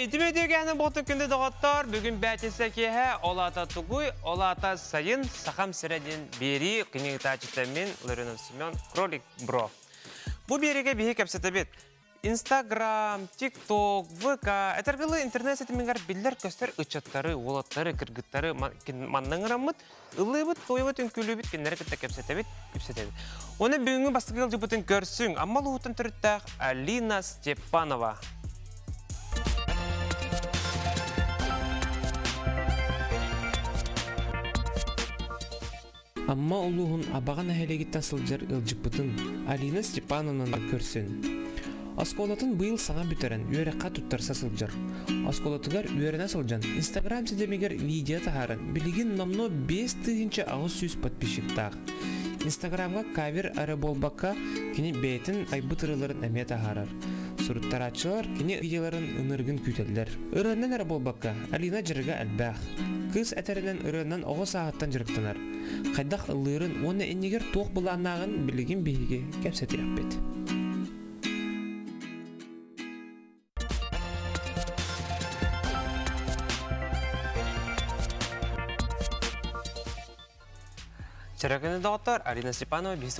Үтүмэ үтүөкээнэ буолтун күндү доҕоттор, бүгүн бээтинсэ киэһэ, ол аата тугуй, ол аата сайын Сахам сирэ диэн биэрии кини ыытааччыта мин Ларионов Семен Кролик Бро. Бу биэриигэ биһи кэпсэтэбит. Инстаграм, ТикТок, ВК, этэргылы интернет ситимигэр биллэр-көстөр ыччаттары, уолаттары, кыргыттары манна ыҥыраммыт, ыллыыбыт, туойабыт, үҥкүүлүүбүт, кинилэри кытта кэпсэтэбит, үпсэтэбит. Уонна бүгүҥҥү бастакы ыалдьыппытын көрсүҥ, Амма улууһуттан төрүттээх Алина Степанова. Амма улууһун Абаҕа нэһилиэгиттэн сылдьар ыалдьыппытын Алина Степановнаны көрсөн, оскуолатын быйыл саҥа бүтэрэн үөрэххэ туттарса сылдьар. Оскуолатыгар үөрэнэ сылдьан Инстаграм ситимигэр видео таһааран билигин номнуо 5800 подписчиктаах. Инстаграмҥа кавер эрэ буолбакка, кини бэйэтин айбыт ырыаларын эмиэ таһаарар. Суруттарааччылар кини видеоларын ынырыгын күүтэллэр. Ырыанан эрэ буолбакка, Алина дьарыга элбэх. Кыыс этэринэн ырыанан оҕо сааһыттан дьарыктанар. Хайдах ыллыырын уонна иннигэр туох былааннааҕын билигин биһиги кэпсэтиэхпит. Чаракыны доҕоттор, Арина Степанова биһи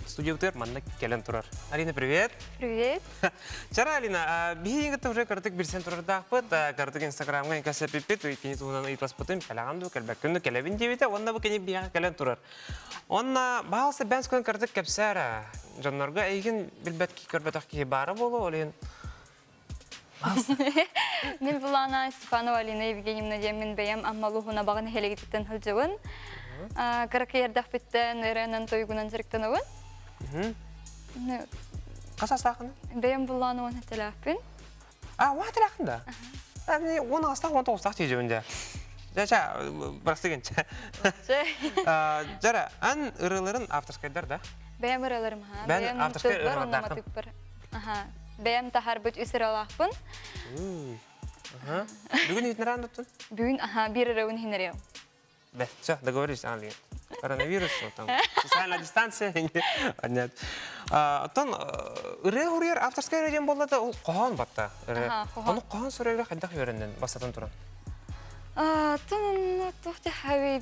студиябытыгар манна кэлэн турар. Арина, привет! Привет! Чара, Алина, биһиги кытта уже кыратык билсэн турардаахпыт, кыратык Инстаграмҥа кэсэппиппит, кини туһунан ыйыталаспытым, кэлэҕин дуу, кэлбэккин дуу, кэлэбин диэбитэ, уонна бу кини биһиэхэ кэлэн турар. Онна баалса бэнс күн кыратык кэпсээр дьоннорго эйигин билбэт көрбөтөх киһи баара буолуо, ол иһин Мин булаана Степанова Алина Евгеньевна диэммин бэйэм Амма улууһун Абаҕа нэһилиэгиттэн сылдьабын. Кыракый эрдэхпиттэн ырыанан тойугунан дьарыктанабын. Хас саастааххын? Бэйэм булаана уон хэтэлээхпин. А, уон хэтэлээххин да? Уон аҕыстаах, уон тоҕустаах тиийдьэбин дьэ. Дьэ, чэ, бырастыгын чэ. Дьара, ан ырыаларын авторскайдар да? Бэйэм ырыаларым, ха. Бэйэм авторскай ырыалардааххын. Аха. Бэйэм таһарбыт үс ыралаахпын. Бүгүн иһитинэрэн туттун? Бүгүн аха биир ырабын иһинэриэм. Бе, все, договорились, Англия. Коронавирус, там, социальная дистанция. Нет. Оттон ырыа хуруйар авторскай ырыа диэн буолла да, ол хоһоон батта. Ону хоһоон суруйарга хайдах үөрэннин бастатан туран? Тун туох хави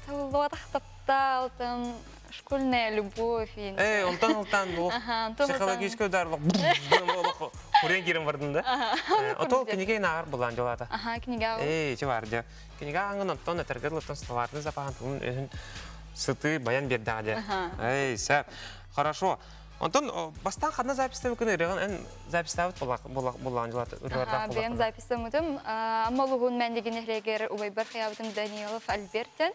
табыллыбатах таптал, там школьная любовь. Э, онтон ылтан бу психологический удар олох курен кирен бардым да. Отол кинигэ наар булан дьолата. Аха, книга. Эй, чи бар дьэ. Кинигэ аңын онтон этэргэ дылыттан словарный запаһын тылын өһүн сыты баян бердэҕэ дьэ. Эй, сэ. Хорошо. Онтон бастаан ханна записьтабыкын ырыаҕын эн записьтаабыт буллаан дьолата ырыалардаах Аха, бэйэм записьтаммытым. Амма улуһун Мэндигин нэһилиэгэр убайбар хайаабытым Данилов Альбертен.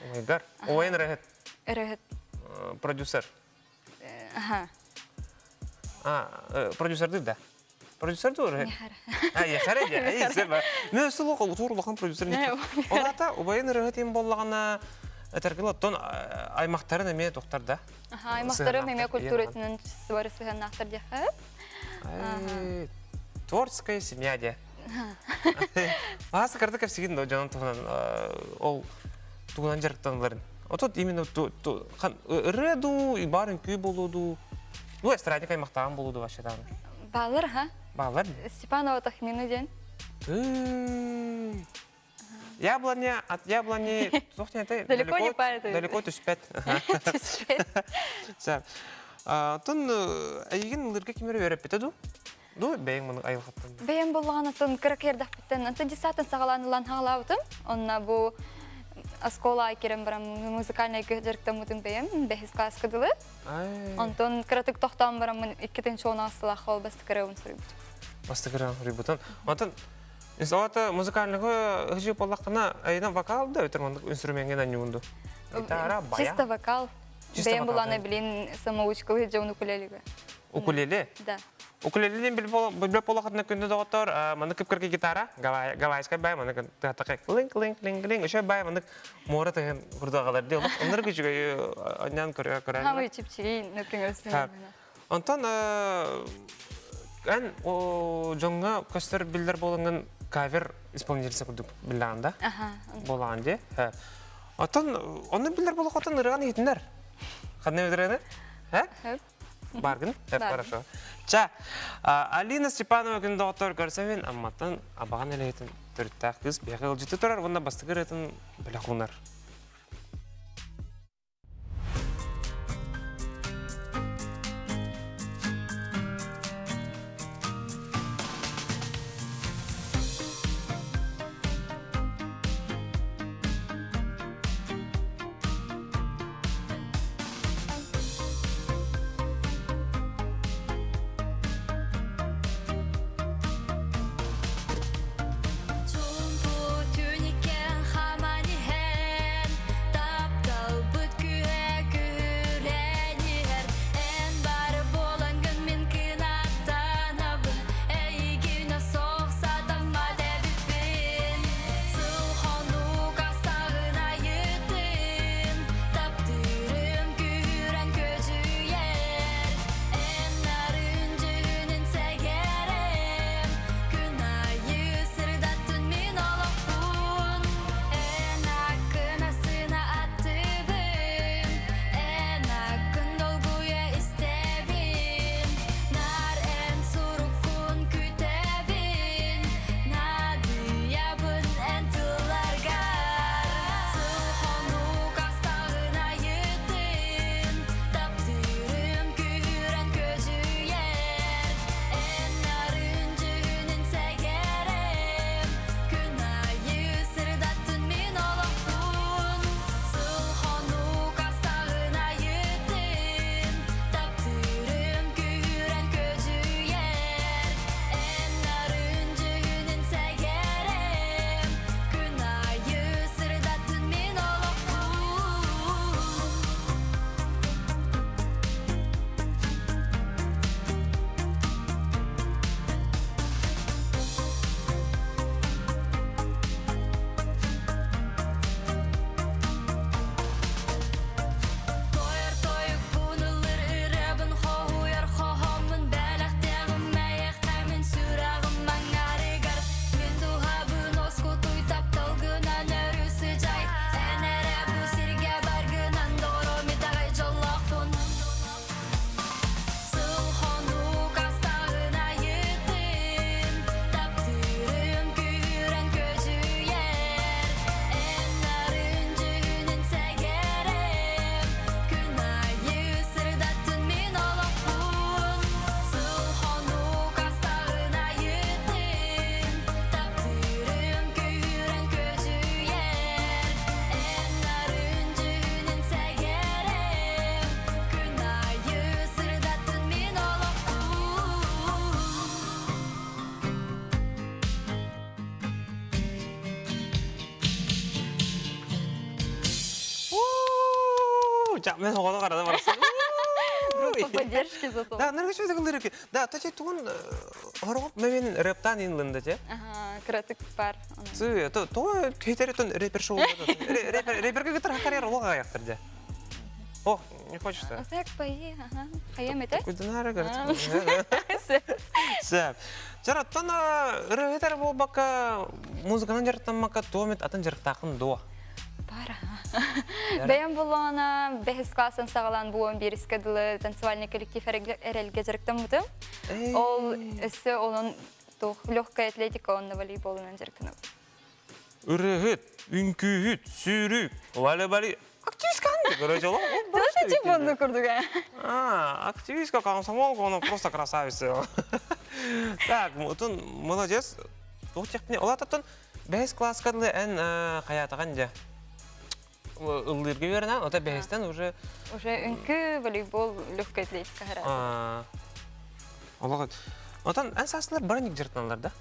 Убайгар. Убайын ырыаһыт. Ырыһыт. Продюсер. Аха. А, продюсердыр да? Продюсер дуо ырыһыт? А, яхара дьэ. Эй, сэ Мен өссө улахан улахан продюсер. Ол ата убайын ырыһыт им боллаҕына этэргил оттон аймахтарын эмиэ тохтар да? Аха, аймахтарым эмиэ культуратынан сыбары сыһыаннаахтар диэхэ. Творческая семья дьэ. Аас кырдык кэпсигин да дьонун туһунан ол тугунан дьарыктаналларын. Отут именно ырыа дуу, баар үҥкүү буолуо дуу, ну эстрадник аймахтааҕым буолуо дуу вообще даҕаны. Баалар, ха? Баалар? Степанова Тахмина диэн. Яблоня от яблони далеко не падает. Далеко түспэт. Түспэт. Оттон эйигин ылырга ким эрэ үөрэппитэ дуу? Ду бэйэҥ муну айылҕаттан. Бэйэм буллаҕын атын кыра киэрдэхпиттэн атын десятын саҕалаан ылан хаалаабытым. Онно бу оскуола кирэн баран музыкальнай дьарыктаммытым бэйэм бэһис класска дылы. Онтон кыратык тохтоон бараммын иккитин чуона сылаах ол бастакырабын суруйбутум. Бастакырабын суруйбутун. Онтон Инсталата музыкальныгы ыһыы буоллаххына, айынан вокал да өтөр маннык инструментҥа нанньуунду. Гитара, баян. Чисто вокал. Бэйэм булана билин самоучкалыы дьон укулелега. Укулеле? Да. Укулеле билбэт буоллаххытына күндү доҕоттор, маннык кып-кыракый гитара, гавайскай бай, маннык тыатакай клинг клинг клинг клинг, өшө бай маннык муора тыһын курдук дии олох оннор күчүгэй анньан көрө көрө. Хамый чипчиги, например, Онтон эн дьоҥҥо көстөр биллэр буолаҥҥын кавер исполнительница курдук биллэҕин да? Буолаҕын дии. Оттон онно биллэр буолуоххуттан ырыаҕын иһитиннэр. Ханна ырыаны? Һэ? Баргын? Хорошо. Ча, Алина Степанова күн доҕоттор көрсөбүн Амматтан Абаҕан элэһитин төрүттээх кыыс биһиэхэ ыалдьыты турар уонна бастакы ырыатын бэлэх уунар. Чуумпу түүнүккэн хаман иһэн Тапталбыт күүһэ күүһүрэн иһэр Эн бары буолаҥгын мин кынаттанабын Эйигинэ суох сатаммат эбиппин Сыл хонук астаҕын айытын Таптыырым күүһүрэн көдьүйэр Эн нарын дьүһүнүн сэгэрем Күн айы сырдаттын мин олохпун Эн аккын астына аттыбын Эн аккын долгуйа истэбин Нар эн суруккун күтэбин Наадыйабын эн тылларгар Сыл хонук астаҕын айытын Таптыырым күүһүрэн көдьүйэр Эн нарын дьүһүнүн сэгэрем Күн айы сырдаттын мин олохпун Сыл хонук астаҕын айытын Таптыырым күүһүрэн көдьүйэр Эн нарын дьүһүнүн сэгэрем Күн айы сырдаттын мин олохпун. Тойор тойукпун ыллыр ырыабын хоһуйар хоһоммун бэлэхтээҕим мэйэххэ мин сүрэҕим маҥаарыгар мин дууһабын оскутуй тапталгынан өрүү сыдьай эн эрэ бу сиргэ баргынан доҕорум итэҕэй дьоллоохпун Сыл хонук астаҕын айытын Таптыырым күүһүрэн көдьүйэр Эн нарын дьүһүнүн сэгэрем Күн айы сырдаттын мин олохпун Сыл хонук астаҕын айытын Таптыырым күүһүрэн көдьүйэр Эн нарын дьүһүнүн сэгэрем Күн айы сырдаттын мин олохпун. Мен оҕону қарада барасың. Группа поддержки зато. Да, наргы что Да, то тугун хоргоп мен рэптан инлында те. Ага, кыратык бар. Сы, то то кейтеретон рэпер шоу. Рэпер рэперге гытыр карьера лога аяктыр де. О, не хочется. А так пои, ага. Хайам это? Кудынара говорит. Сәп. Жараттан рэпер болбакка музыканан жараттан томет атын жарыктакын до. Бара. Бэйэм буллаҕына бэһис классын саҕалаан буон биэрискэ дылы танцевальный коллектив эрэлгэ дьарыктаммытым. Ол өссө онон туох легкая атлетика уонна волейболунан дьарыктанабын. Ырыһыт, үҥкүүһүт, сүүрүк, волейболи активистка короче, Просто тип онну курдук А, активистка, комсомолка, она просто красавица. Так, отун молодец. Туох техпине, олататтан бэһис класска дылы эн хаятаҕан дьэ ыллыырга үөрэнэн, ота бэһистэн уже Уже үҥкүү, волейбол, легкая атлетика хараа. Олоҕут. Отон эн сааслар бары дьарыктаналлар да?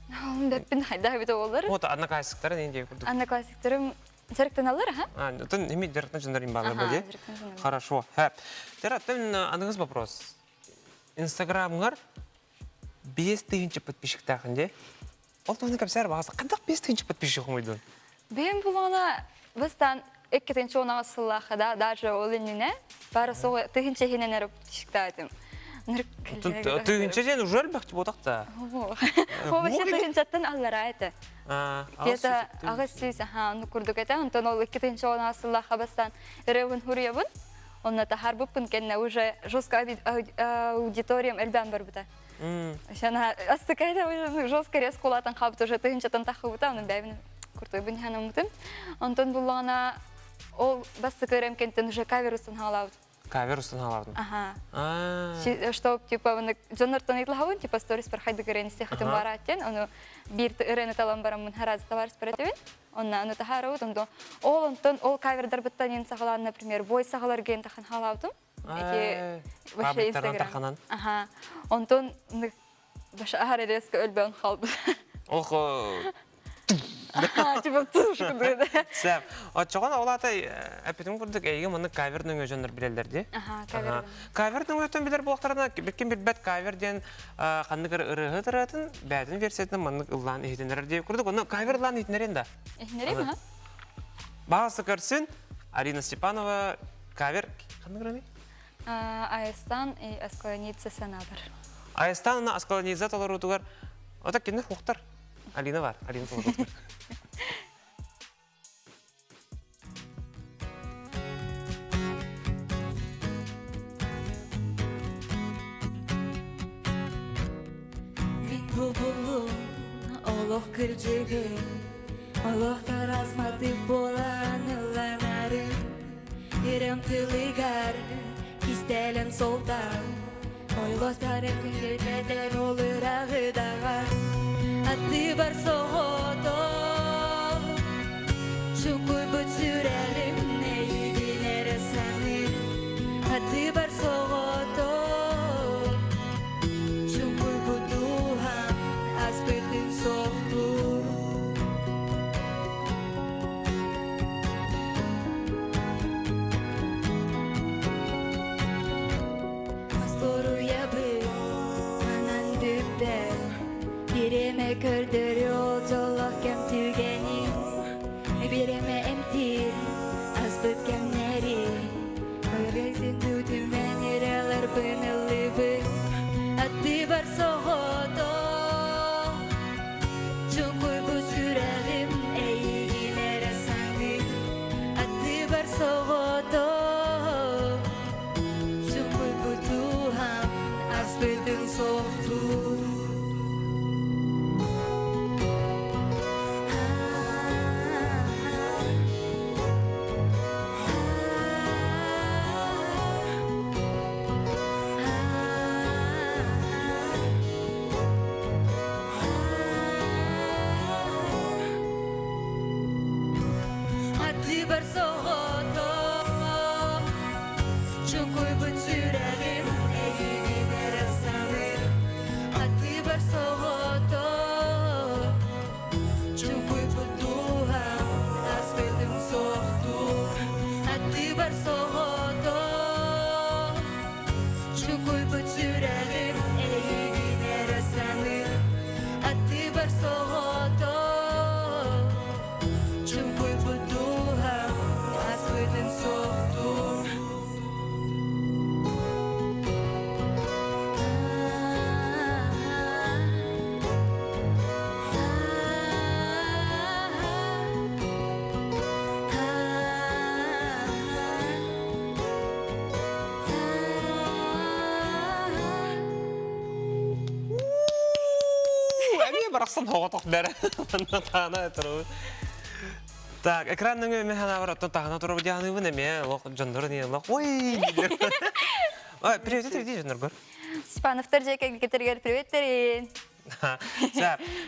Бэппин хайдах эбит оҕолор. Вот одноклассниктары не деп курдук. Одноклассниктарым дьарыктаналлар, аха? А, отон эми дьарыктан дьоннор имбаалар бали. Хорошо. Тера, аныгыз вопрос. Инстаграмыңар 5000 подписчиктаахын де. Ол туһунан кэпсээр баҕас хайдах 5000 подписчик хомуйдун? Бэйэм булаҕына бастаан иккитинчи уон аҕыс сыллаахха да даже ол иннинэ бары суох тыһыынча иһинэн эрэ подписчиктаатым. Тыһыынча диэн уже элбэх буотах Вообще тыһыынчаттан аллараа этэ. Где-то аҕыс сүүс аха оннук курдук этэ. Онтон ол 2010 сыллаахха бастаан ырыабын хуруйабын. Онно таһаарбыппын кэннэ уже жестко аудиториям элбээн барбыта. Ошана астыкайда уже жестко резко улаатан хаалбыт уже тыһынчатан таххыбыта, ону бэйбин куртуйбун иһэн Онтон буллаҕына ол бастакы ырыам кэнтэн уже кавер устан хаалаабыт. Кавер устан хаалаабытым. Аха. Что типа дьоннортон ыйтлаһабын, типа сторис бархайдык ырыаны истиэххитин баарааттен, ону биир ырыаны талан бараммын харазы товарищ баратыбын. Онна аны таһаарабыт, онтон ол онтон ол кавердарбыттан ин саҕалаан, например, бой саҕалар ген тахан хаалаабытым. Эти вообще Инстаграм. Аха. Онтон баша аһар резко өлбөн хаалбыт. Ох, Типа тушка Сэп. Оччоҕон ол аата эппитим курдук эйиги маннык кавер нөҥүө дьоннор билэллэр дии. Аха, кавер. Кавер нөҥүөттэн билэр буолтарына ким билбэт кавер диэн ханнык ырыаһыт ырыатын бэйэтин версиятынан маннык ыллаан иһитиннэрэр диye курдук. Онно кавер ыллаан иһитиннэрин да. Иһитиннэрим, ха? Баҕасы көрсүн Арина Степанова кавер ханнык ырыаны? Айастан и Аскаланица санабар. Айастан уна Аскаланица толоруутугар Ота кинилэр хуохтар. Алина бар, Алина толоруутугар. Мин бу олох кырдьыгын, олох тараспатык буолан ылланарын, Ирэм тылыгар кистэлэн солтан, Ойлостарын күндүрбэтэн ол ырагыдаҕа, Аттыбар соҕотох, Чуҥкуйбут сүрэҕим эйигин эрэ саныыр, Аттыбар соҕотох, Чуҥкуйбут дууһам аспытын суохтуур. Остуоруйабыт манан бүппэт, Бириэмэ көрдөрүө дьоллоох кэм түгэнин, Бириэмэ эмтиир аспыт кэмнэри, Өрүтүн түмэн ырыаларбын ыллыыбын, Аттыбар соҕотох Чуҥкуйбут сүрэҕим эйигин эрэ саныыр, Аттыбар соҕотох Чуҥкуйбут дууһам аспытын суохтуур. Аттыбар соҕотох Чуҥкуйбут сүрэҕим эйигин эрэ саныыр Аттыбар соҕотох Чуҥкуйбут дууһам аспытын суохтуур Аттыбар соҕотох Чуҥкуйбут сүрэҕим эйигин эрэ саныыр Аттыбар соҕотох Чуҥкуйбут дууһам аспытын суохтуур. Эмиэ барахсан оҕотох бэрэ. Таана турабын. Так, экран нөҥүө эмиэ санаабар оттон таһына турабы дианыыбын эмиэ олох дьоннорун иһин ой Ой, привет, привет, дьонноргор. Степановтар дьиэ кэргиттэригэр приветтерин.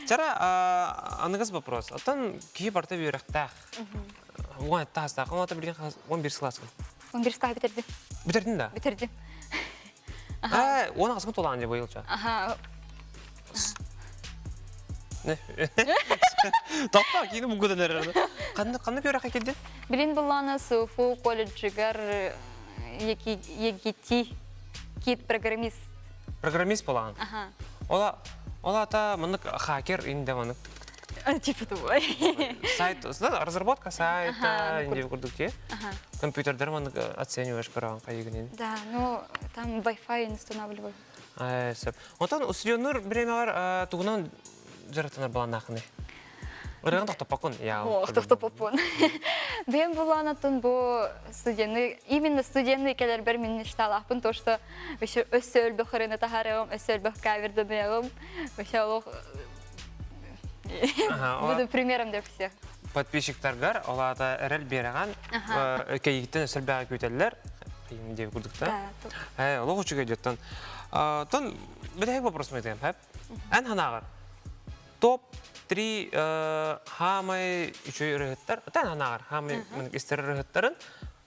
Чара, аныгыс вопрос. Оттон киһи барыта үөрэхтээх. Уон таастаах, он билген 11 класска. 11 класс бүтэрдим. Бүтэрдин да? Бүтэрдим. Аа, он ағысың толаған деп ойылча. Аха. Топта, кийин мугудан эрэр. Қанны қанны көрө кэлдин? Билин булланы СУФУ колледжигар ЕГИТИ кит программист. Программист болаған. Аха. Ола Ол ата маннык хакер инде маннык Типа того. Сайт, разработка сайта, инде курдук те. Компьютердер маннык оцениваешь көрөҕүн хайыгынын. Да, ну там Wi-Fi устанавливаю. Сөп. Онтон устудьуоннуур бириэмэҕэр тугунан дьарыктанар баланнаахыный? Ырыаҕын тохтоппоккун? О, тохтоппоппун. Бэйэм булаанатын бу студенты, именно студенты кэлэрбэр мин мечталаахпын, то что вообще өссө өлбөх ырыаны таһаарыам, өссө өлбөх каверданыаҕым, вообще олох буду примером для всех. Подписчиктаргар ол аата эрэл биэрэҕэн кэйииттэн өссө элбэҕи күүтэллэр диэби курдук да. Олох үчүгэй дьоттон. Тон бүтэһик вопрос мытыам, Эн ханаҕар топ-3 хаамай үчүгэй ырыһыттар, тэн ханаҕар хаамай истэр ырыһыттарын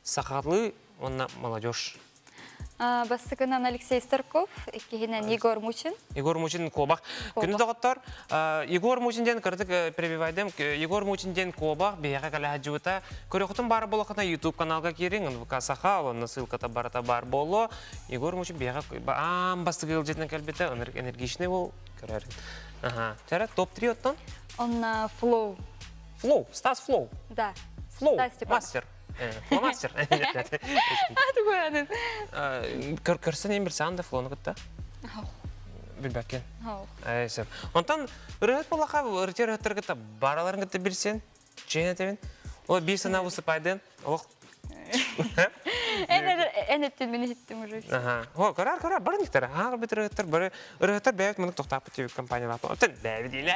сахалыы уонна молодежь. Бастакынан Алексей Старков, иккиһинэн Егор Мучин. Егор Мучин куобах. Күнү доҕоттор, Егор Мучин диэн кыратык перебивайдым. Егор Мучин диэн куобах биһиэхэ кэлэ сылдьыбыта. Көрүөххүтүн баар буоллаххына YouTube каналга киириҥ, НВК Саха, онно ссылката барыта баар буолуо. Егор Мучин биһиэхэ аан бастакы ыалдьытынан кэлбитэ, энергичный бол көрөр. Ага. Чара топ-3 оттон? Онно Флоу. Флоу, Стас Флоу. Да. Флоу, мастер. Фломастер. Көрсөн эм билсээн да флону кытта. Билбэккин. Сөп. Онтон ырыһыт булаха ырытыр ырыһыттар кытта бараларын кытта билсен, чээн этэбин. Ол биир санаа выступайдын. Олох Эн эттин мин иһиттим уже. Аха. О, көрөр, көрөр, бары никтер. Haa, бит ырыһыттар, бары ырыһыттар бэйэбит муну тохтааппыт диэбит компаниялаах. Оттон бэйэбит диилэ.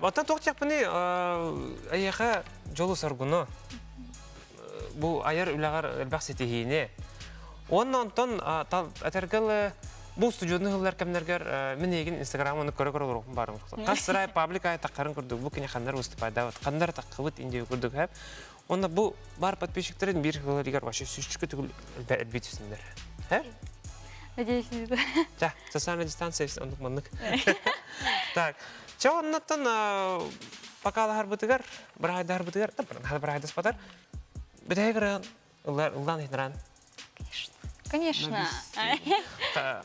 Оттон туох диэхпиний, эйиэхэ дьолу-соргуну, бу айар үлэҕэр элбэх ситиһиини. Уонна онтон этэргэл бу устудьуонну сыллар кэмнэргэр мин эйигин инстаграмын көрө-көрө олоруохпун баарым. Хас сырай паблик ай таххарын курдук бу кини ханнар выступайдаабыт, ханнар таххыбыт индиэ курдук хэп. Онно бу бар подписчиктерин биир хыларыгар вообще сүүсчүкэ түгүл элбии түстүннэр. Э? Надеюсь, не да. Ча, социальная дистанция оннук маннык. Так, ча оннуттан покалаһарбытыгар, бырайдарбытыгар, бырайдаспатар, бүтэһик ырыан ыллаан иһинран. Конечно.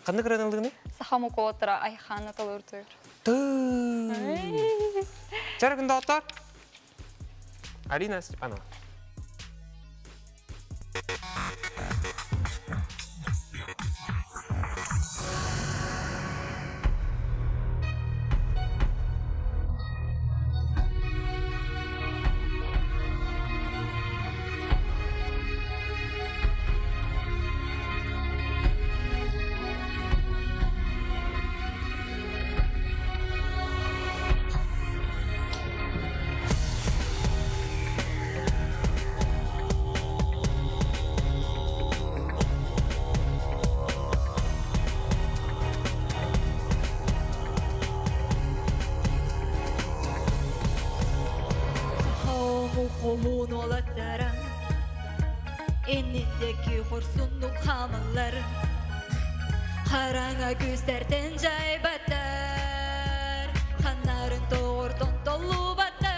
Ханнык ырыан ыллыгыный? Саха мукуотара Айхана толордур. Чара күн доҕоттор. Алина Степанова. Хомун уолаттара инниндеки хорсуннук хаамаллар хараҥа күүстэртэн дьайбаттар ханнарын тоҕортон толлубаттар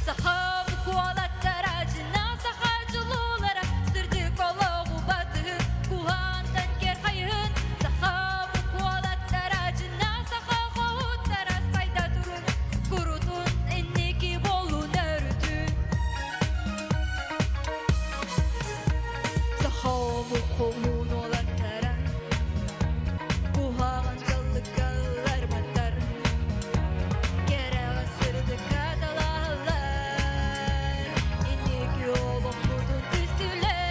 сахам куолаттара дьина саха дьулуулара сырдык олоҕу батыһын куһаантан кэр хайыһын сахам куолаттара дьина саха хоһуттара сайда турун курутун инники буолун өрүтүн Сахалыы хомуун уолаттара куһаҕан дьаллыкалар баттар кэрэҕэ сырдыкка талаһаллар инники олохпутун түстүүлэр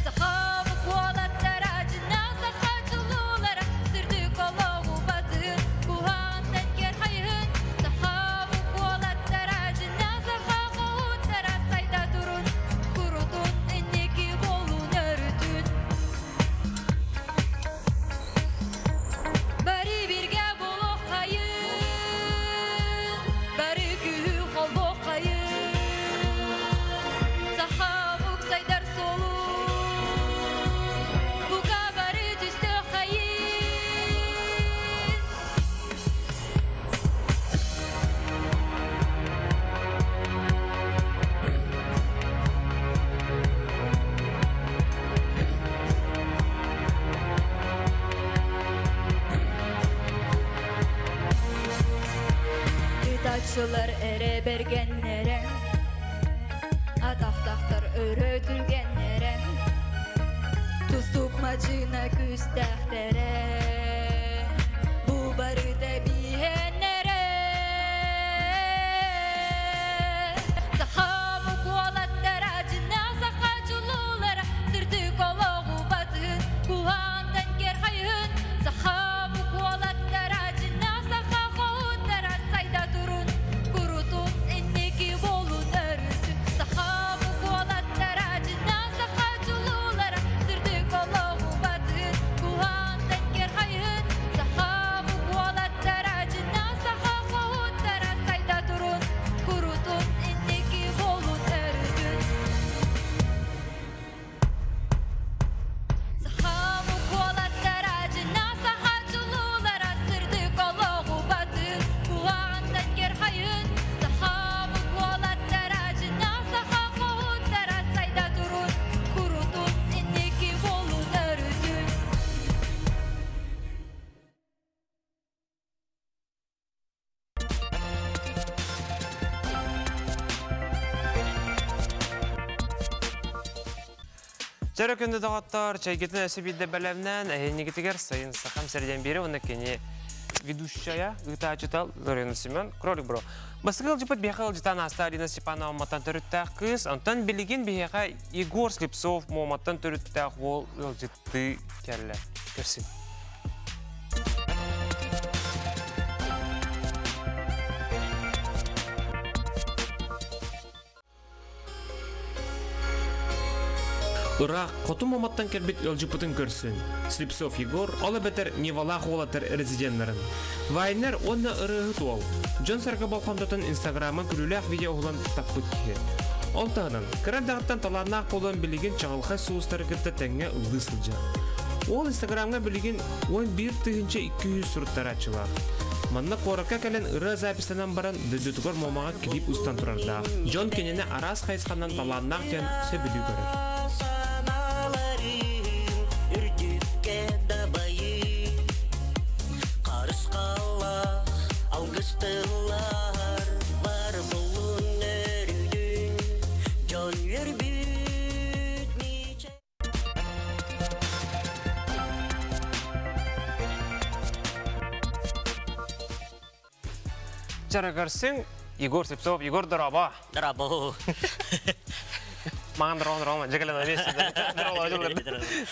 Сахабыт уолаттара дьиҥнээх саха дьулуулара сырдык олоҕу батыһын куһаҕантан кэр хайыһын Сахабыт уолаттара дьиҥнээх саха хоһуттара сайда турун курутун инники буолун өрүтүн Бары биргэ буолуоххайын бары күүһү холбуоххайын Саха омук сайдар суолун бука бары түстүөххэйин Ытааччылар эрэ бэргэннэрэ, атахтахтар өрө түргэннэрэ, тустуук мадьына күүстээхтэрэ. Чөрө күндү доҕоттор, чэйгитин өссө биирдэ бэлэмнээн, эһиэнньигитигэр сайын сахам сирдэн биэри уонна кини ведущая, ыытааччыта Лорена Семен, Кролик Бро. Бастакы ыалдьыппыт биһиэхэ ыалдьытаан ааста Алина Степанова Муоматтан төрүттээх кыыс, онтон билигин биһиэхэ Егор Слепцов Муоматтан төрүттээх уол ыалдьыттыы кэллэ. Көрсүҥ. Ыраах хоту Муоматтан кэлбит ыалдьыппытын көрсүн. Слепцов Егор, ол эбэтэр Невалаах уолаттар резиденнарын. Вайнер уонна ырыаһыт уол. Дьон-сэргэ болҕомтотун Инстаграмҥа күлүүлээх видео уһулан таппыт киһи. Ол таһынан, кыра эрдэҕиттэн талааннаах буолан билигин чаҕылхай сулустары кытта тэҥҥэ ыллыы сылдьар. Уол Инстаграмҥа билигин 11 200 суруттарааччылаах. Манна куоракка кэлэн ырыа запистанан баран дойдутугар Муомаҕа клип устан турардаах. Дьон кинини араас хайысханан талааннаах диэн сөбүлүү көрөр. Үрдүккэ дабайыы Харысхаллаах алгыс тыллар бар булун өрүдүн Дьон үөрбүт мичэ Чарыгырсыҥ Егор Слепцов. Егор, дорообо. Дорообо. Маҥан дороон дороон дьэгэлэн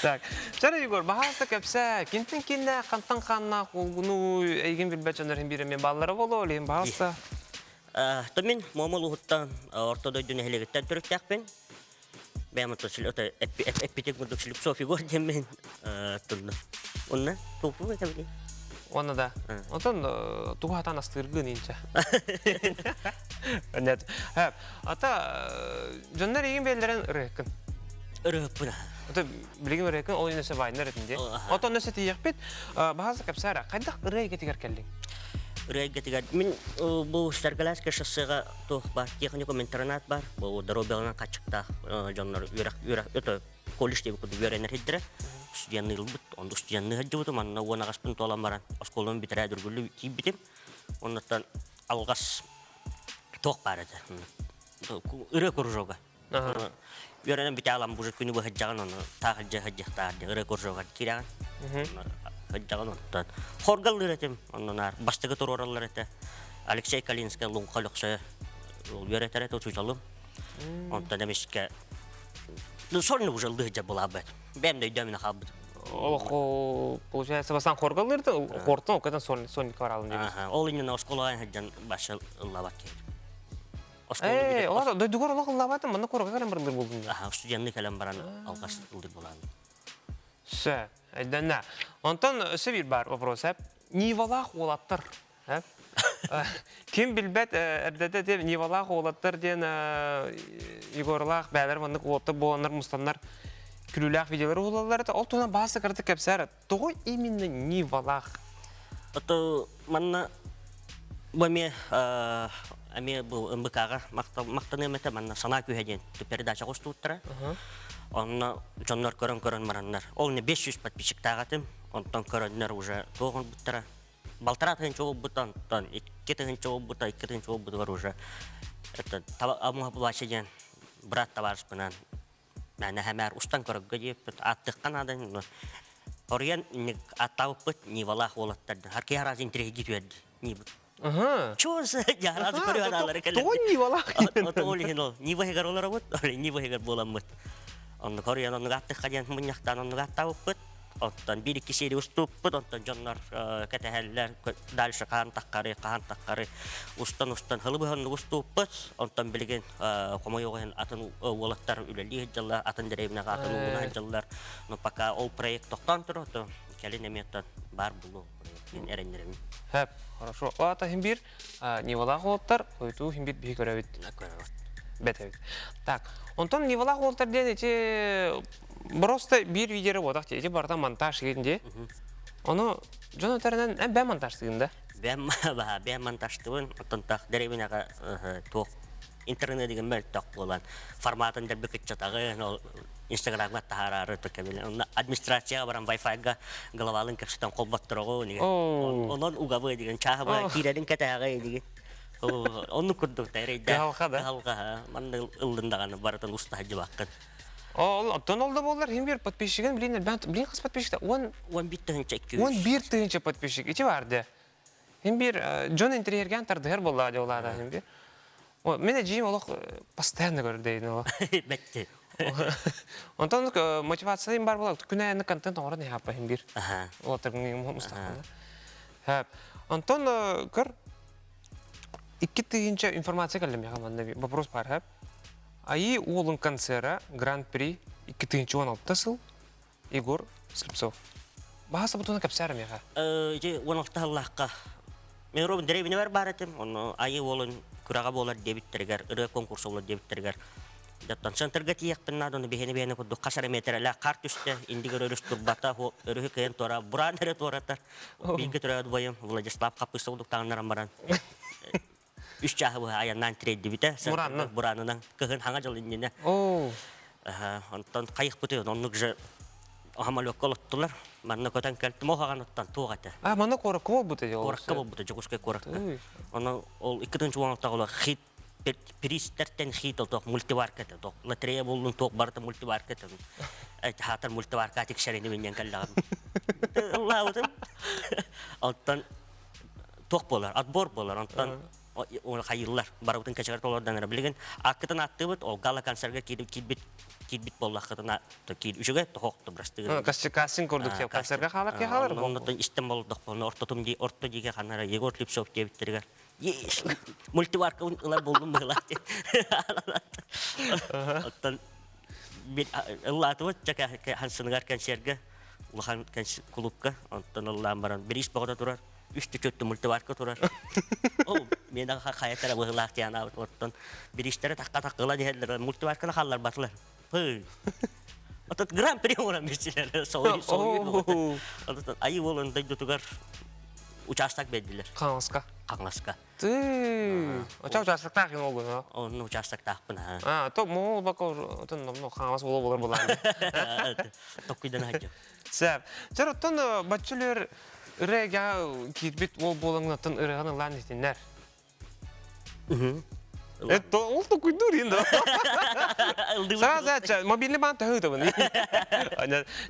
Так. Чара Егор, баһаалыста кэпсээ. Кинтин киннэ хантан хааннаах уолгуну эйигин билбэт дьоннор иһин биир эмиэ бааллара буолуо, ол иһин баһаалыста. То мин Муома улууһуттан Орто дойду нэһилиэгиттэн төрүттээхпин. Бэйэм эппитин курдук Слепцов Егор диэммин тунна. Онна туохпун этэбин? Уонна да. Онтон тугу хатан астыыргын инчэ. Нет. Ата дьоннор игин бээллэрин ырыаккын. Ырыаппын. Ата билигин ырыаккын ол инесе вайнер этин дии. Отон өсө тиийэхпит. Баһааса кэпсээрэ, хайдах ырыа эйгэтигэр кэллиҥ? Ырыа эйгэтигэр мин бу Старгаласка шоссега туох бар техникум интернат бар бу доруобуйаланан хаччыктаах дьоннор үөрэх үөрэх это колледж диэбит курдук үөрэнэр сирдэрэ студенныылбыт онно студенныы сылдьыбытым онно уон аҕаспын туолан баран оскуоланы бүтэрээ дүргүллү киирбитим оннуттан алҕас туох баар этэ ырыа кружога үөрэнэн бүтэ алан бу күнү быһыдьаҕын ону таах илдьэ сылдьыахтаар ырыа кружогар киирэҕин сылдьаҕын онтон хоргаллыыр этим оннунаар бастакы туруораллар этэ Алексей Калинскай Луҥха Өлөксөйө үөрэтэр этэ учууталым онтон эмискэ сольно уже ыллыһыдьа булаабыт бэйэм да өйдөөмүнэ хаалбытым Олохо, получается, бастаан хоргаллыыр да, хортон окатан сольник баралым диэбит. Ол иннинэ оскуолаҕа сылдьан баша ыллаабат киһи. Ээ, олор дойдугар олох ыллаабатым, манна куоракка кэлэн барыллар буолдум. Аха, студенный кэлэн баран алҕас ыллыр буолаан. Все, өйдөннө. Онтон өссө биир бар вопрос, Нивалаах уолаттар. Ким билбэт эрдэтэ диэн Нивалаах уолаттар диэн Егорлаах бээлэр маннык уолаттар буоланнар мустаннар күлүүлээх видеолары уһулаллар этэ. Ол туһунан бааса кырата кэпсээр. Тоҕо именно Нивалаах? Ото манна бу эмиэ эмиэ бу МБК-ҕа махтаныам этэ манна санаа күүһэ диэн передача устууттара. Онно дьоннор көрөн-көрөн бараннар. Ол не 500 подписчиктаах этим. Онтон көрөннөр уже туох оҥорбуттара. Балтараа тыһыынча буолбута, онтон 2 тыһыынча буолбута, 2 тыһыынча буолбутугар уже это Амуха диэн брат табаарыспынан мээнэ хэмээр устан көрөргө диэппит ааттыахха наада Оруйан аттаабыппыт Нивалаах уолаттар Харкиһ араас интириэһиргии түһэрди Нива. Чуос дьарааз көрү анаалары кэлэр. Тоҕо Нивалаах Ол иһин ол Нива иһигэр олоробут, Нива иһигэр буоламмыт. Оннук оруйан оннук аттыхха диэн мунньахтаан оннук аттаабыппыт. Оттон биир икки сиэри уступпут, онтон дьоннор кэтэһэллэр, дальше хаһан таххары, хаһан таххары устан-устан хылы быһаннык уступпут. Онтон билигин хомойуох иһин атын уолаттар үлэлии сылдьаллар, атын дэриэбинэҕэ атын ууна сылдьаллар. Но пока ол проект тохтоон турар, то кэлин эмиэ баар буолуо диэн эрэннэрэбин. Хэп, хорошо. О, ата хим биир Нивалаах уолаттар, хойутуу хим биир биһи көрөбүт. Бэтэбит. Так, онтон Нивалаах уолаттар диэн ити просто биир видео буотах ити барыта монтаж деген дии. Ону дьон өтөрүнэн эн бэм монтажтыгын да? Бэм бэм монтажтыбын, оттон так дэриэбинэҕэ туох интернет деген мөлтөх буолан форматын дэлби кыччатаҕын, ол инстаграмҥа таһаараары кэбилэн онно администрацияҕа баран вайфайга главалын кэпсэтэн холботтороҕу деген онон угабы деген чааһыба киирэрин кэтээҕи деген оннук курдук да эрэйдэ Кыһалҕа да кыһалҕа манна ыллын даҕаны барытын устаһа дьыбаккын. Ол оттон ол да буоллар хим бир подписчигин билин элбээн билин хас подписчикта 10 11 тыһыынча 200. 11 тыһыынча подписчик ити бар де. Хим бир дьон интэриэһиргээн тардыһар буоллаҕа дьэ улаата хим бир. Мин эдьиийим олох постоянно көрдөйүн олох. Бэтти. Онтон мотивация бар буолар күн айаны контент оҥорон иһаппа хим бир. Олотар мустахпына. Хэп. Онтон көр 2 тыһыынча информация кэллэ миэхэ манна вопрос бар хэп. Айыы уолун концера Гран-при 2016 сыл Егор Слепцов. Баһа сабытына кэпсээр миэхэ. Ити 16 сыллаахха мен робин дэриэбинэбэр баар этим. Онно Айыы уолун күрэҕэ буолар диэбиттэригэр, ырыа конкурса буолар диэбиттэригэр Даттан центрга тиийиэхпин наада, ону биһиэни-биһиэни курдук хас эрэ миэтэрэлээх хаар түстэ, индигир өрүс турбата, өрүһү кыайан туора, бураан эрэ туоратар. Бииргэ төрөөбүт убайым Владислав Хаппыыста курдук таҥнаран баран үс чааһы быһа айаннаан тириэрдибитэ. Буранынан? Буранынан. Кыһын хаҥа дьыл иннинэ. Онтон хайыхпытый, оннук же самолекка олоттулар. Манна көтөн кэлтим, ол хаҕаныттан туох этэ. А, манна куоракка буолбута дии. Куоракка буолбута, Дьокуускай куоракка. Онон ол 2016 хит приистэртэн хит ол туох мультиварка этэ, туох лотерея буоллун, туох барыта мультиварка этэ. Хаатар мультиварка тиксэрини минньэн кэллэҕим. Ыллаабытым. Оттон туох буолар, отбор буолар, онтон хайыыллар, барыбытын кэчэгэр толордан эрэ. Билигин аккытын аттыбыт, ол гала концерга киирбит киирбит буоллаххытына киир үчүгэй тохох тубрастыгын. Кастинг курдук концерга хаалар ки хаалар. Оннотон истэн болдохпуна ортотум ди орто диге ханара Егор Слепцов диэбиттэригэр мультиварка ылар болдум быһылаах диэн. Оттон ыллаатыбыт хансыныгар концерга улахан клубка онтон ыллаан баран бириис бөҕөтө турар үс түчөттү мультиварка турар. Ол мен хайатара быһылаах диэн аабыт оттон бириистэрэ тахха таххыла диһэллэр мультиварканы халларбатылар. Пы. Отот гран-при оҥорон биэрсилэр соһуйуу соһуйуу. Отот айыы буолан дойдутугар учаастак биэрдилэр. Хаҥаска. Хаҥаска. Ты. Оча участоктаах юм олгун, Онну участоктаахпын аа. А, то мол бака отон номно хаҥас буола болар булаан. Токкуйдан хаджы. Сәп. Чар оттон баччылер ырыга киирбит ол буолаҥын оттон ырыган ылаан истиннэр. Это ол токуйдуур инда. Сразу мобильный банк төһө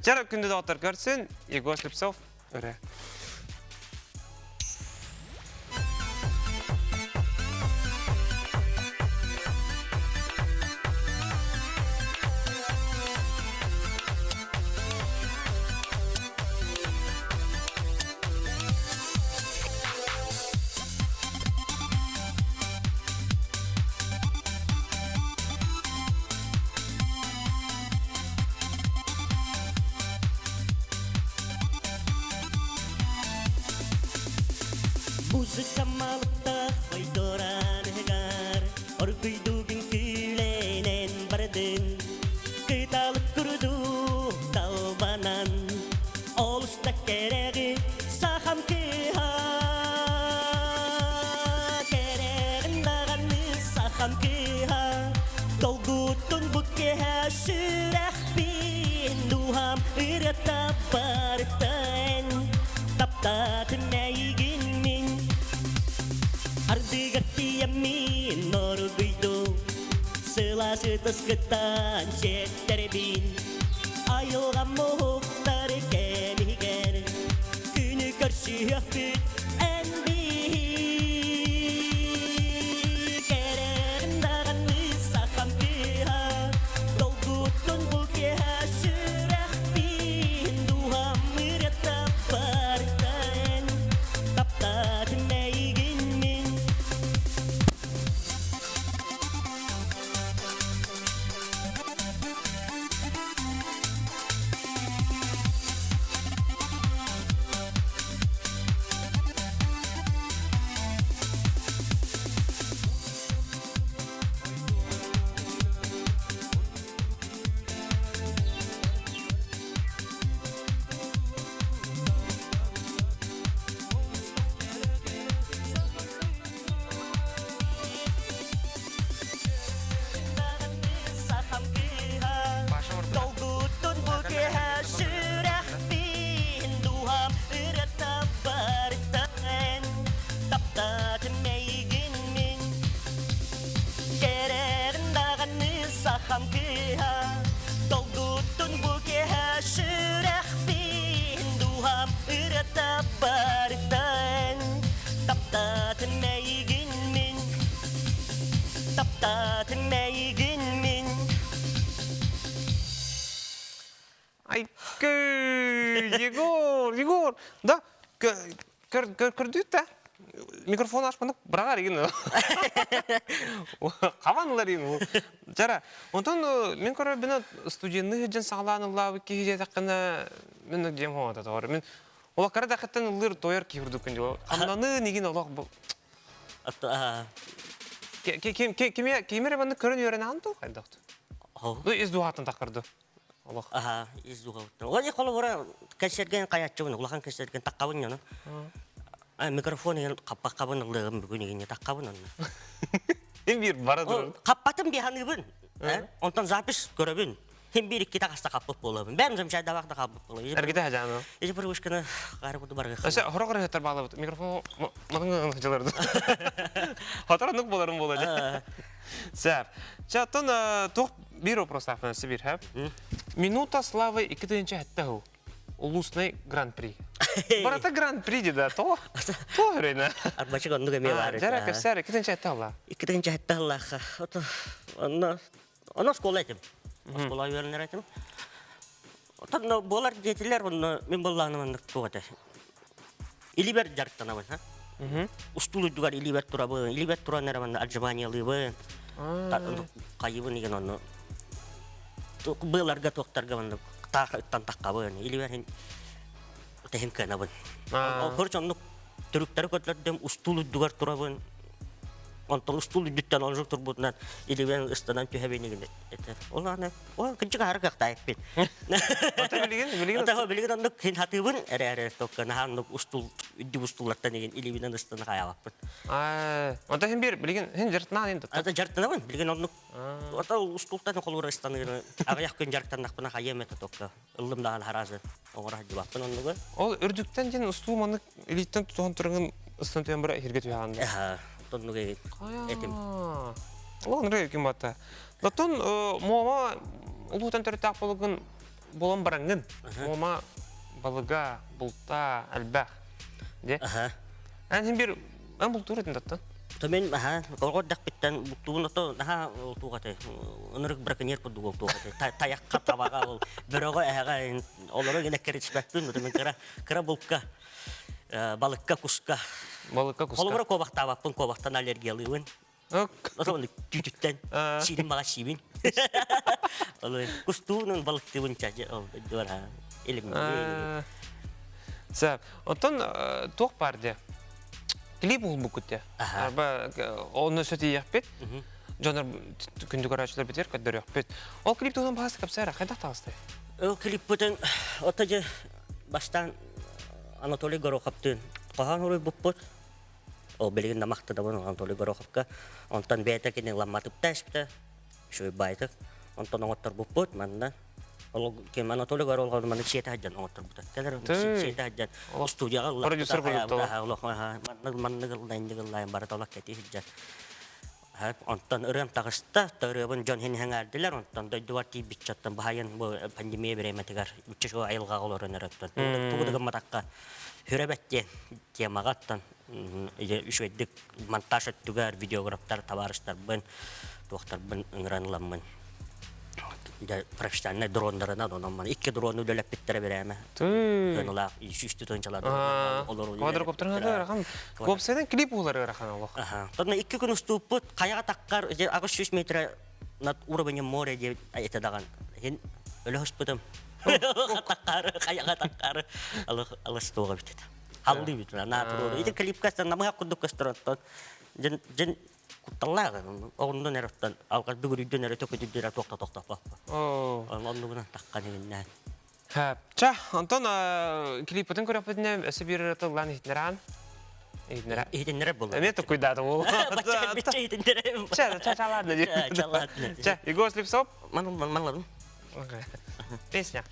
Чар күндү доҕоттор көрсүн Егор Слепцов ырыа. Музыка малыктах ойдораныгар оргуйдугун күүлэнэн бардын кыталык курдук талбанан олус да кэрэҕи сахам кыһа кэрэҕин даҕаны сахам кыһа долгуттун бу киэһэ сүрэхпин дууһам ырыата барытын таптаатын эйигин мин ардыгар тиийэммин оругуйду сылаас ытыскыттан сиэттэрэбин айылҕам уһуктар кэмигэр күнү көрсүөхпүт эн биһи кэрэҕин даҕаны сахам кыыһа долгуттун бу киэһэ сүрэхпин дууһам ырыата барытын таптаатын эйигин мин. Айкы, Егор, Егор, да, көрдүүт да микрофон ашпанып быраҕар игин хабан ылар игин жара онтон мен көрөр студенны сылдьан саҕалаан ыллаабыт киһи диэтэххинэ мен дьиэм хоҥото тоҕор мен улаккара дахыттан ыллыыр тойор киһи курдуккун дьо хамнаныы нигин олох ким ким эрэ маннык көрөн үөрэнэҕин дуу хайдах ну из дуһааттан таххарды олох Аха, из дуһааттан. Ол холобура кэнсэрген хайаччыбын, улахан кэнсэрген таххабын ньону. Микрофон иһин хаппаххабын ыллыгым бүгүн иһин таххабын онно. Им биир бара турар. Хаппатым биһаныыбын. Онтон запись көрөбүн. Хим биир икки таҕаста хаппыт буолабын. Бэм замчайдабах да хаппыт буолабын. Эргите хажааны. Ити привычканы кары буду баргы. Өсө хорох ырыһыттар баалабыт. Микрофон мадыңы жыларды. Хотор нук боларын болар. Сәп. Чаттан туох биир вопрос өссө биир хэп. Минута славы 2007 жыл. Улусный гран-при. Барата гран-при деда, то то өрейна. Арбачык оннук эмиэ баар. Жара кэпсээр 2007 жылла. 2007 жыллаахха. Онно онно оскуола этим. Оскуола үөрэнэр этим. Отон буолар диэтилэр онно мин буоллаҕына маннык туох этэ. Илибер дьарыктанабын, ха? Устуул үрдүгэр илибер турабын, илибер туран эрэ манна отжиманиялыыбын. Хайыбын деген онно быаларга туохтарга манна таах ыттан таххабын, илибер тэһин кыанабын. Короче, оннук төрүктэри көтөрдөм, устуул үрдүгэр турабын. Онтон устуул үрдүттэн онжук турбутунан илибен ыстанан түһэбин игин этэ. Ол аны ол кынчык аһары кыахтаайыппын. Ата билигин билигин Ата билигин оннук хин хатыыбын эрэ эрэ токка наһаа оннук устул үрдүк устуулартан игин илибинен ыстана хаялаппын. Аа, онто хин бир билигин хин жартынан ин Ата жартынабын билигин оннук Ата устултан холура ыстаныыры аҕыйах күн жарктаннахпына хайыам этэ токка ыллым даҕаны хараазы оҥоро сылдьыбаппын оннугу. Ол үрдүктэн дьин устуу маннык илииттэн тутуһан турыҥын ыстан түһэн бара иһиргэ түһэҕин да. Аха, оннук этим. Ол ныры ким батта. Дотон Муома улуутан төрүттээх болугун болон бараҥҥын. Муома балыга, булта элбэх. Де. Эн хин бир эн бултуур этин даттан. То мен аха олгор дахпиттан буктугун ото наха тугаты ынырык браконьер курдук ол тугаты таякка табага ол бөрөгө эһэгэ олоро гына керичпэппин мен кыра кыра булка балыкка куска балыкка куска холобура куобахтаабаппын куобахтан аллергиялыыбын Ото түүтүттэн сиирин баҕа сиибин. Ол кустуунун балыктыыбын чажы ол дойдубар илим. Сәп. Оттон туох бар де? Клип уһулбуккут де. Арба онно сөтийэхпит. Дьонор күндү көрөөчүлөр битер көрдөрүөхпүт. Ол клип туһунан баһаста кэпсээр хайдах таҕыстай? Ол клиппытын ото же бастаан Анатолий Гороховтыын хоһоон суруйбуппут. Ол билигин да махтанабын Анатолий Гороховка. Онтон бэйэтэ кини ламматыпта испитэ. Үчүгэй баайтык. Онтон оҥотторбуппут манна. Ол ким Анатолий Горохов маннык сиэтэ сылдьан оҥотторбута. Кэлэр сиэтэ сылдьан студияҕа Продюсер курдук маннык маннык ыллайын ыллайын барыта олох кэтии сылдьан. Онтон ырыам таҕыста, ырыабын дьон иһин сэҥээрдилэр, онтон дойдубар тиийбиччэттэн баһайын бу пандемия бириэмэтигэр үччэ айылҕаҕа олорон эрэртэн тугу да гымматахха хүрэ диэн темаҕа үчүгэйдик монтаж өттүгэр видеографтар табаарыстарбын туохтарбын ыҥыран ыламмын профессиональнай дроннарынан онон икки дрону үлэлэппиттэрэ бирээмэ тыаналаах сүүстүү тыһыынчалаах олору квадрокоптер ыарахан уопсайынан клип уһулар ыарахан олох Тонна икки күн устууппут хайаҕа таххар 800 метр над уровнем моря диэбит этэ даҕан хин өлө таххары хайаҕа таххары алыс туоҕа бит халлыы бит наа туруору ити клипка намыһах курдук көстөр оттон дьин дьин кутталлаах оҕуннун эрэ оттон алҕас бүгүрүйдүн эрэ төкүдүрдүн эрэ туохта тохтоппоппо оннугунан таххан иһиннээн Ча, онтон клиппытын көрөппүтүнэ өссө биир тыллаан иһитинэрээн иһитинэрэ иһитиннэрэр буолла эмиэ туккуйдаатым ол бачча иһитиннэрэ Ча, ча, чалаадна чалаадна Ча, Егор Слепцов. Манладым. Песня.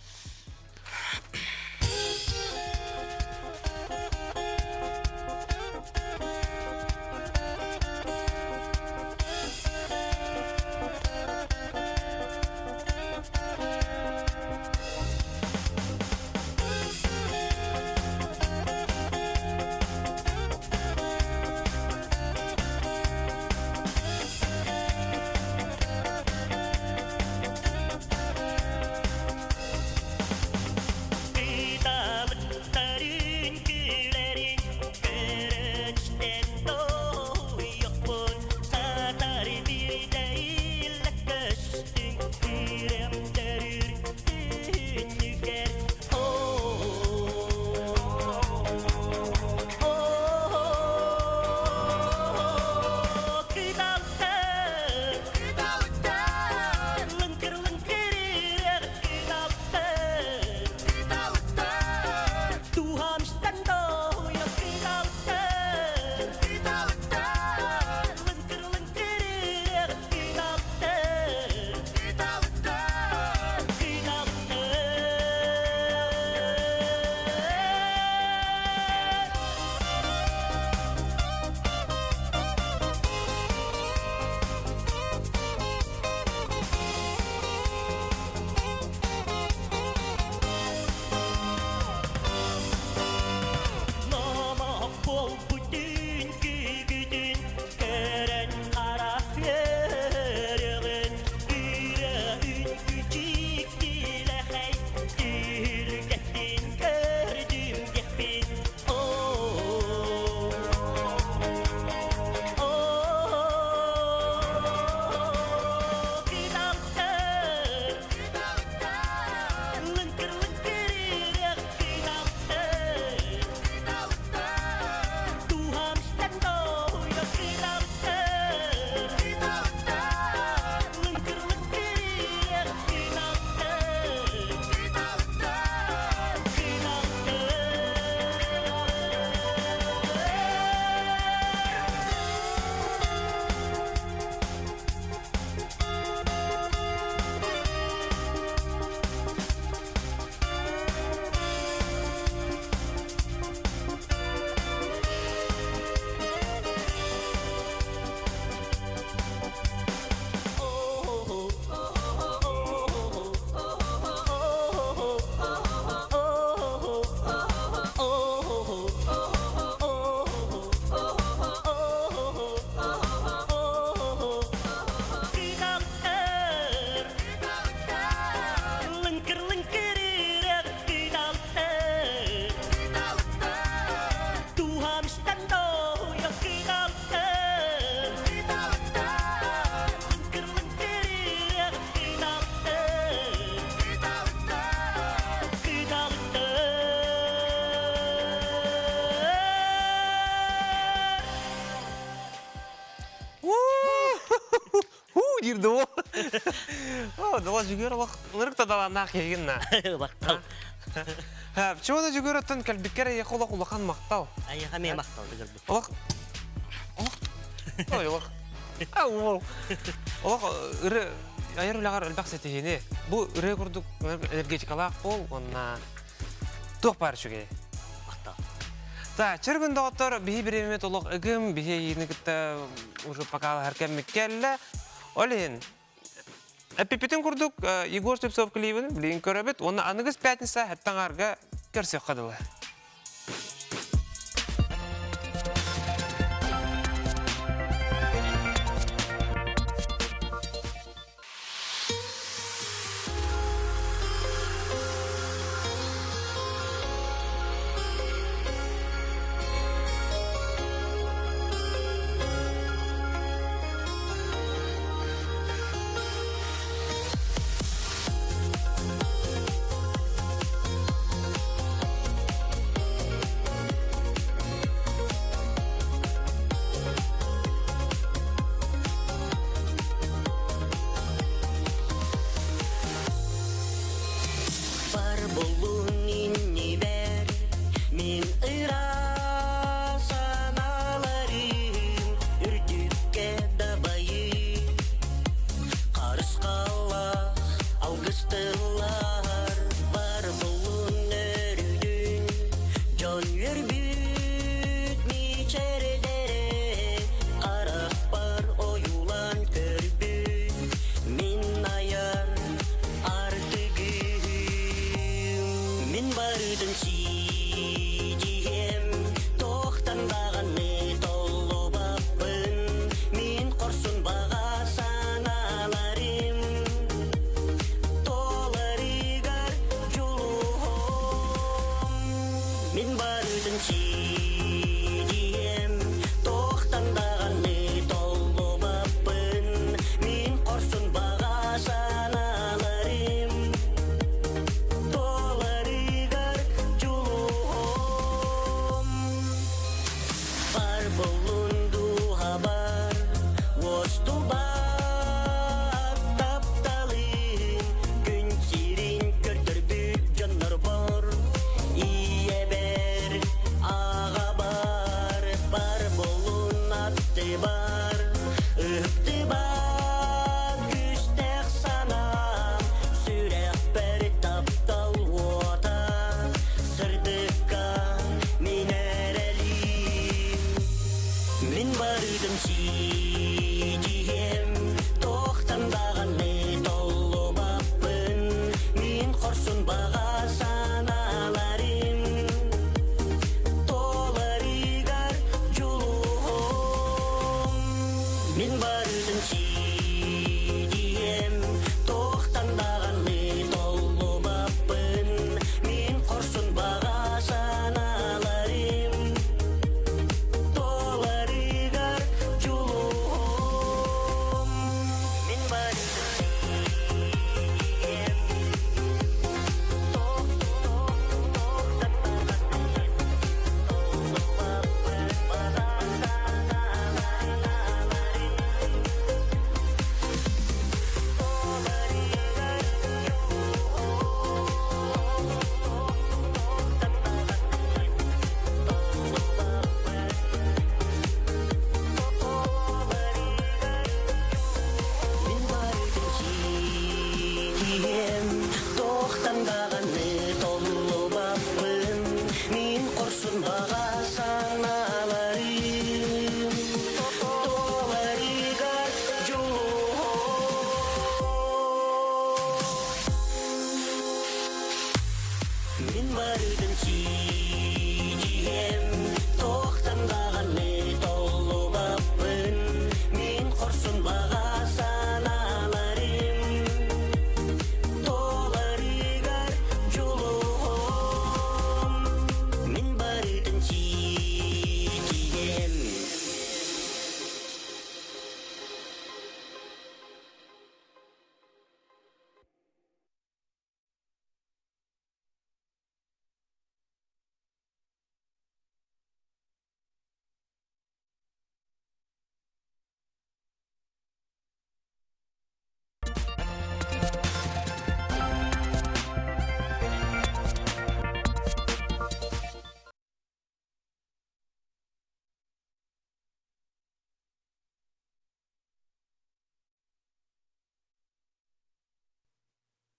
О, дала жүгөр олох ынырык да далааннаах киһигин на. Махтал. Чего да жүгөр оттон кэлбиккэр эйиэхэ олох улахан махтал. Айыха мен махтал дыгырбыт. Олох олох ой олох ау олох ыры айар үлэҕэр элбэх ситиһиини. Бу ырыа курдук энергетикалаах буол уонна туох баар үчүгэй. Махтал. Та, чыргын доҕоттор, биһи бириэмэбит олох ыгым, биһи эйиини кытта уже покалаһар кэммит кэллэ. Ол иһин эппиппитин курдук Егор Слепцов клибин билигин көрөбүт уонна аныгыс пятница хэттаҥаарга көрсүөххэ дылы. Бар болун иннибэр мин ыра санааларым үрдүккэ дабайыы Харысхаллаах алгыстылар бар болун өрүдүн дьон үөрбүт мичээрдэрэ харахпар ойуулаан көрбүт мин айар артыгым мин барытын сиидиһиэм туохтан даҕаны толлубаппын мин хорсун баҕа санааларым толарыгар дьулуһум мин барытын сиидиһиэм туохтан даҕаны толлубаппын мин хорсун баҕа санааларым толарыгар дьулуһум бар болун дууһабар уостубат тапталым күн сирин көрдөрбүт дьоннорбор ийэбэр аҕабар бар болун аттыбар ыһыктыбат күүстээх санаам сүрэхпэр таптал уота сырдыкка мин эрэлим мин барытым сиидиһиэм туохтан даҕаны толлубаппын мин хорсун баҕа санааларым толарыгар дьулуһум мин барытын сиидиһиэм туохтан даҕаны толлубаппын мин хорсун баҕа санааларым толарыгар дьулуһум мин барытын сиидиһиэм туохтан даҕаны толлубаппын баҕа санааларым толарыгар дьулуһум Мин барытын сиидиһиэм, туохтан даҕаны толлубаппын, мин хорсун баҕа санааларым толарыгар дьулуһум. Мин барытын сиидиһиэм,